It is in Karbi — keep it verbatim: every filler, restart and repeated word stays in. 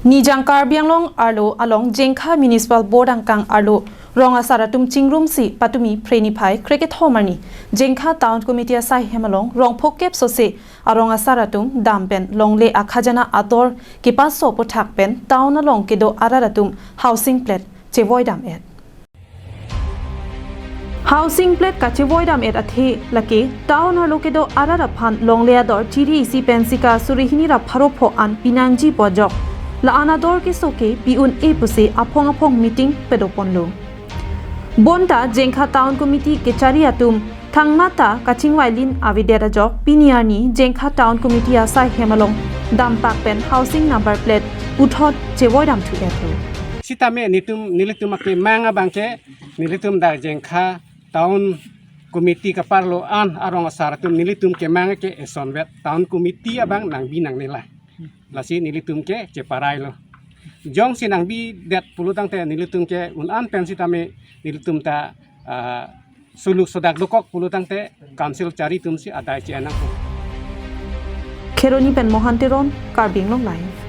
Nijang Karbi Anglong arlo along Jengkha Municipal Board angkang arlo rong asar atum chingrumsi patumi Phre niphai krekethom arni Jengkha Town Committee asai hem along rong phokep sose arong asar atum dam pen longle akhajana ador kepaso aphuthak pen town along kedo arat atum housing plot chevoidam et. Housing plot kachevoidam et athe lake town arlo kedo arat aphan longle ador chiri isi pen sika suri hini ra pharo pho an pinangji pu ajok. La-an ador keso ke pi un-e pusi aphong aphong meeting padoponlo. Bonta Jengkha Town Committee kechari atum thangnatta kachingvailin avedet ajok pini arni Jengkha Town Committee asai hem along dampak pen housing number plot puthot chevoidam thu etlo. Sitame nitum nelitum akemang abang ke nelitum dak Jengkha Town Committee kaparlo an arong asar atum nelitum kemang ke esonvet Town Committee abang nangbi nangnela. Lasi nelitum ke cheparailo. Jongsi nangbidet pulo tangte nelitum ke un-an pen sitame nelitum ta, ah, sulu sodak dokok pulo tangte council chari atumsi adai che-en nangpo. Kheroni pen Mohan Teron, Karbi Anglong Live.